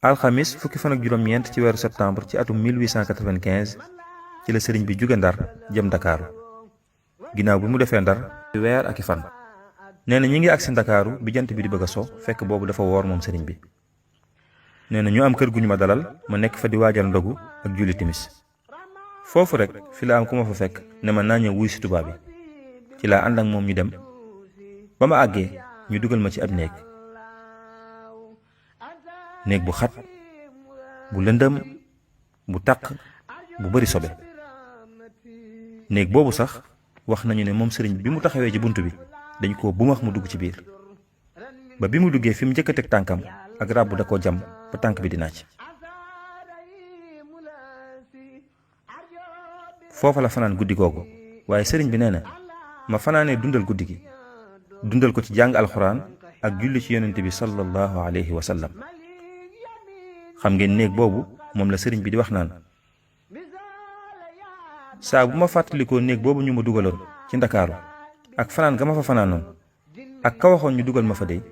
alxamis fukki fan ak juróom-ñeent ci weeru septembre ci atum 1895 ci la sëriñ bi jóge ndar jëm ndakaaru ginnaaw bi mu defee ndar weer ak i fan. nee na ñi ngi agsi ndakaaru bi jant bi di bëgg a so fekk boobu dafa woor moom sëriñ bi. nee na ñu am kër gu ñu ma dalal ma nekk fa di waajal ndogu ak julli timis foofu rek fi la am ku ma fa fekk ne ma naa ñëw wuy si tubaab bi ci laa ànd ak moom ñu dem ba ma àggee ñu dugal ma ci ab néeg bu xat bu lëndëm bu taq bu bari sobe. néeg boobu sax wax nañu ne moom sëriñ bi mu taxawee ci bunt bi dañ koo bumax mu dugg ci biir ba bi mu duggee fi mu njëkk a teg tànkam ak ràbb da koo jam ba tànk bi di naaj. foofa la fanaan guddi googu waaye sëriñ bi nee na ma fanaanee dundal guddi gi dundal ko ci jàng alxuraan ak julli ci yonent bi sallallahu alayhi wa sallam. xam ngeen néeg boobu moom la sëriñ bi di wax naan saa bu ma fàttalikoo néeg boobu ñu ma dugaloon ci ndakaaru ak fanaan ga ma fa fanaanoon ak ka waxoon ñu dugal ma fa dey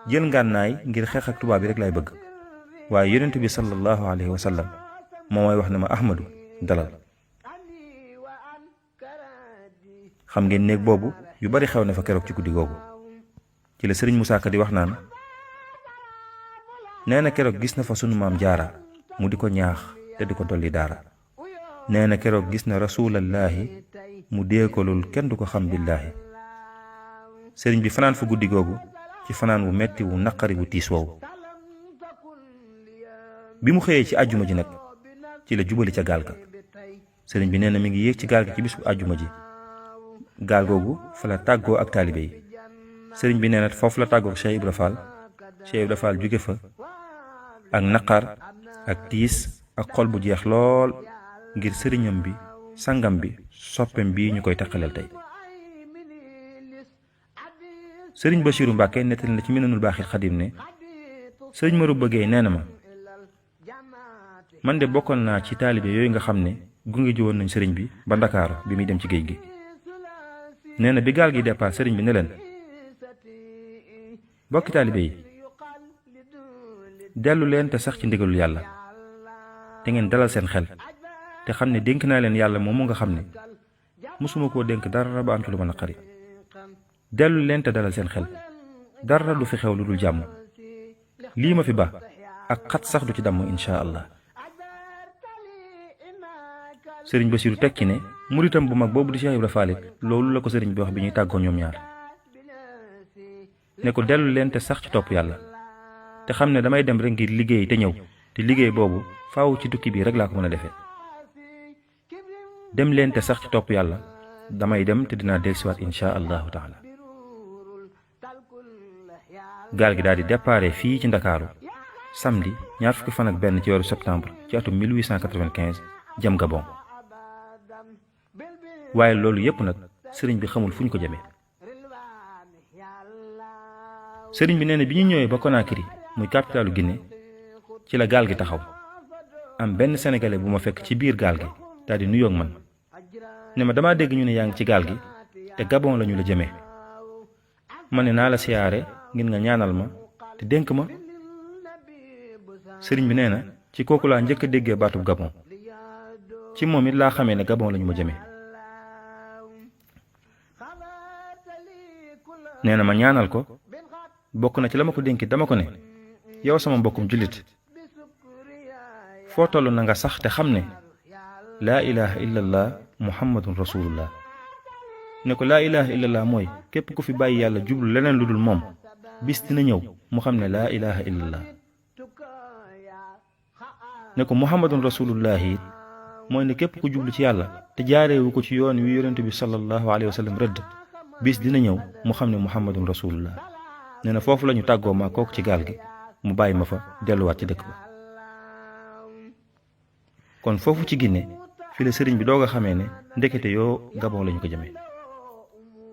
jël ngànnaay ngir xeex ak tubaab bi rek laay bëgg waaye yonent bi sallallahu alayhi wa sallam moo may wax ne ma Ahmadu dalal. xam ngeen néeg boobu yu bari xew na fa keroog ci guddi googu ci la sëriñ Musaa Ka di wax naan nee na keroog gis na fa sunu maam jaara mu di ko ñaax te di ko dolli daara. nee na keroog gis na rasulallaahi mu déekalul kenn du ko xam billaahi. sëriñ bi fanaan fa guddi googu ci fanaan wu metti wu naqari wu tiis woowu. bi mu xëyee ci àjjuma ji nag ci la jubali ca gaal ga. sëriñ bi nee na mi ngi yéeg ci gaal gi ci bis bu àjjuma ji. gaal googu fa la tàggoo ak taalibe yi. sëriñ bi nee na foofu la tàggoo ak Cheikh Ibra Fall. Cheikh Ibra Fall jóge fa ak naqar ak tiis ak xol bu jeex lool ngir sëriñam bi sangam bi soppem bi ñu koy taqaleel tey. sëriñ Basiiru Mbàkke nettali na ci Minanul Baaxil Xadim ne sëriñ Maru Bëggey nee na ma man de bokkoon naa ci taalibe yooyu nga xam ne gunge ji woon nañ sëriñ bi ba ndakaaru bi muy dem ci géej gi. nee na bi gaal gi départ sëriñ bi ne leen bokki taalibe yi dellu leen te sax ci ndigalul yàlla te ngeen dalal seen xel te xam ne dénk naa leen yàlla moom mu nga xam ne mosuma koo dénk dara ba am ci lu ma naqari. dellu leen te dalal seen xel dara du fi xew lu dul jàmm lii ma fi ba ak xat sax du ci damm insha allah. sëriñ Basiiru tekki ne muritam bu mag boobu di Cheikh Ibra Fall loolu la ko sëriñ bi wax bi ñuy tàggoo ñoom ñaar ne ko dellu leen te sax ci topp yàlla te xam ne damay dem rek ngir liggéey te ñëw te liggéey boobu faaw ci tukki bii rek laa ko mën a defee. dem leen te sax ci topp yàlla damay dem te dinaa dellusiwaat insha allahu taala. gaal gi daal di déparé fii ci ndakaaru samedi ñaar fukki fan ak benn ci weeru septembre ci atum 1895 jëm Gabon. waaye loolu yépp nag sëriñ bi xamul fu ñu ko jëmee. sëriñ bi nee na bi ñu ñëwee ba Conakry muy capitalu Guinée ci la gaal gi taxaw am benn sénégalais bu ma fekk ci biir gaal gi daal di nuyoog man ne ma damaa dégg ñu ne yaa ngi ci gaal gi te Gabon lañu la jëmee ma ne naa la siyaare ngir nga ñaanal ma te dénk ma. sëriñ bi nee na ci kooku laa njëkk a déggee baatub Gabon ci moom it laa xamee ne Gabon lañu ma jëmee. nee na ma ñaanal ko bokk na ci la ma ko dénki dama ko ne yow sama mbokkum jullit foo toll na nga sax te xam ne laa ilaha illallah muhammadun rasulullah. ne ko laa ilaha illallah mooy képp ku fi bàyyi yàlla jublu leneen lu dul moom bis dina ñëw mu xam ne laa ilaha illallah. ne ko muhammadun rasulullah it mooy ne képp ku jublu ci yàlla te jaareewu ko ci yoon wi yonent bi sallallahu alayhi wa sallam rëdd bis dina ñëw mu xam ne muhammadun rasulullah. nee na foofu lañu tàggoo maa kooku ci gaal gi mu bàyyi ma fa delluwaat ci dëkk ba. kon foofu ci Guinée fi la sëriñ bi doog a xamee ne ndekete yoo Gabon lañu ko jëmee.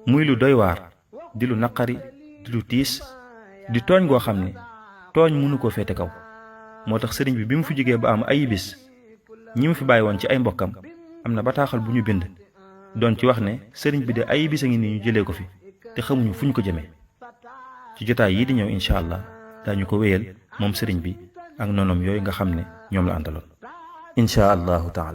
muy lu doy waar di lu naqari di lu tiis di tooñ goo xam ne tooñ mënu koo féete kaw. moo tax sëriñ bi mu fi jógee ba am ay bis ñi mu fi bàyyi woon ci ay mbokkam am na bataaxal bu ñu bind doon ci wax ne sëriñ bi de ay bis a ngi nii ñu jëlee ko fi te xamuñu fu ñu ko jëmee. ci jotaay yi di ñëw incha allah daañu ko wéyal moom sëriñ bi ak nonom yooyu nga xam ne ñoom la àndaloon incha allahu taala